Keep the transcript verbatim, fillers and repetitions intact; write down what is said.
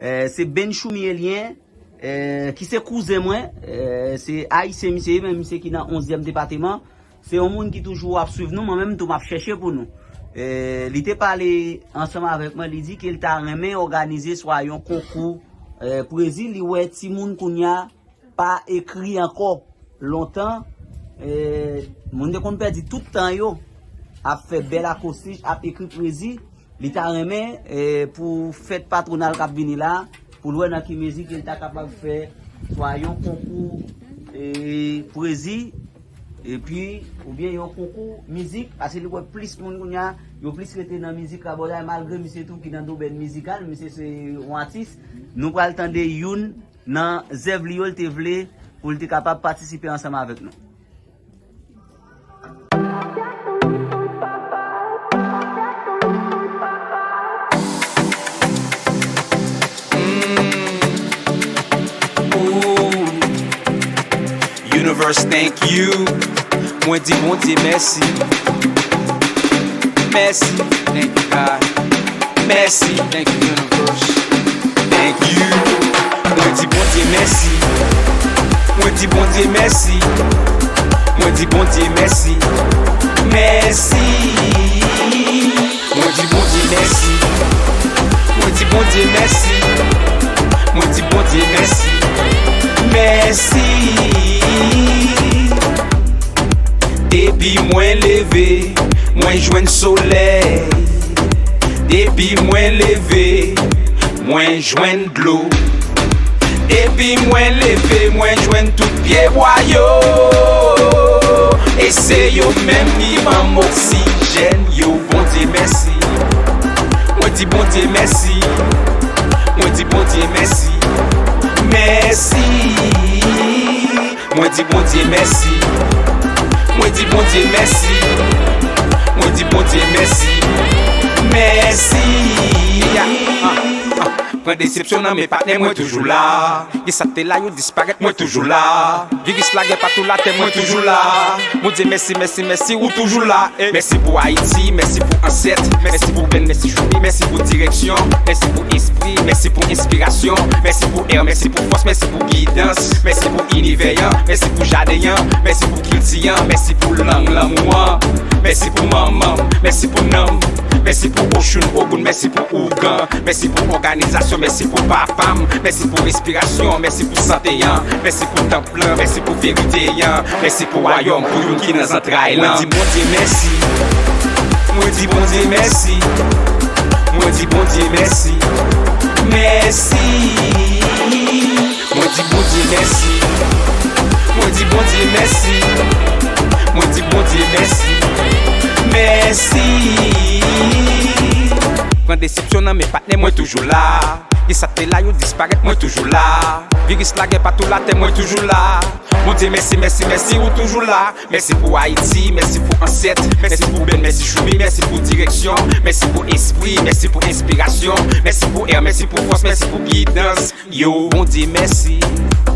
Eh, se Ben Choumi Elien, eh, ki se kouzen mwen, eh, se ayisyen misye ye, men misye ki nan onzyèm depateman. Se yon moun ki toujou ap swiv nou, mwen menm tou m ap chèche pou nou. Eh, li te pale ansanm avèk mwen, li di ke l ta renmen òganize swa yon konkou, eh, pwezi, li wè timoun kounye a pa ekri ankò. Lontan, eh, moun te konn pèdi tout tan yo ap fè bèl akwostich, ap ekri pwezi. Li ta renmen, eh, pou fèt patwonal k ap vini la, pou l wè nan ki mezi ke l ta kapab fè swa yon konkou, eh, pwezi, epi, oubyen yon konkou mizik, paske li wè plis moun kounye a, yo plis rete nan mizik rabòday, malgre misye tou ki nan domèn mizikal, misye se yon atis. Nou pral tande youn nan zèv li yo, l te vle pou l te kapab patisipe ansanm avèk nou. Ooh. Universe, thank you. Mwen di Bondye mèsi. Mèsi. Thank you, God. Mèsi. Thank you, universe. Thank you. Mwen di Bondye mèsi. Mwen di Bondye mèsi. Mwen di Bondye mèsi. Mèsi. Mwen di Bondye mèsi. Mwen di Bondye mèsi. Mwen di Bondye mèsi. Mèsi. Depi mwen leve, mwen jwenn solèy. Depi mwen leve, mwen jwenn dlo. Depi mwen leve, mwen jwenn tout pyebwa yo. E se yo menm ki ban m oksijèn yo. Bondye mèsi. Mwen di Bondye mèsi. Mwen di Bondye mèsi. Mèsi. Mwen di Bondye mèsi. Mwen di Bondye mèsi. Mwen di Bondye mèsi. Mèsi. Pran desepsyon nan men patnè, mwen toujou la. Gen sa k te la, yo disparèt, mwen toujou la. Viris lagè pa tou latè, mwen toujou la. Bondye mèsi, mèsi, mèsi, ou toujou la. Mèsi pou Ayiti, mèsi pou ansèt, mèsi pou Ben, mèsi Choumi, mèsi pou direksyon, mèsi pou espri, mèsi pou enspirasyon, mèsi pou è, mèsi pou fòs, mèsi pou gidans, mèsi pou inivè an, mèsi pou jaden an, mèsi pou kilti an, mèsi pou lang lanmou an, mèsi pou manman m, mèsi pou nanm, mèsi pou Ochoun, Ogoun, mèsi pou ougan, mèsi pou òganizasyon, mèsi pou papa m, mèsi pou respirasyon, mèsi pou sante an, mèsi pou tanp lan, mèsi pou verite an, mèsi pou wayòm, pou youn ki nan zantray lan. Mwen di Bondye mèsi. Mwen di Bondye mèsi. Mwen di Bondye mèsi. Mèsi. Mwen di Bondye mèsi. Mwen di Bondye mèsi. Mwen di Bondye mèsi. Mèsi. Pran desepsyon nan men patnè, mwen toujou la. Gen sa k te la, yo disparèt, mwen toujou la. Viris lagè pa tou latè, mwen toujou la. Bondye mèsi, mèsi, mèsi, ou toujou la. Mèsi pou Ayiti, mèsi pou ansèt, mèsi pou Ben, mèsi Choumi, mèsi pou direksyon, mèsi pou espri, mèsi pou enspirasyon, mèsi pou è, mèsi pou fòs, mèsi pou gidans. Yo, Bondye mèsi.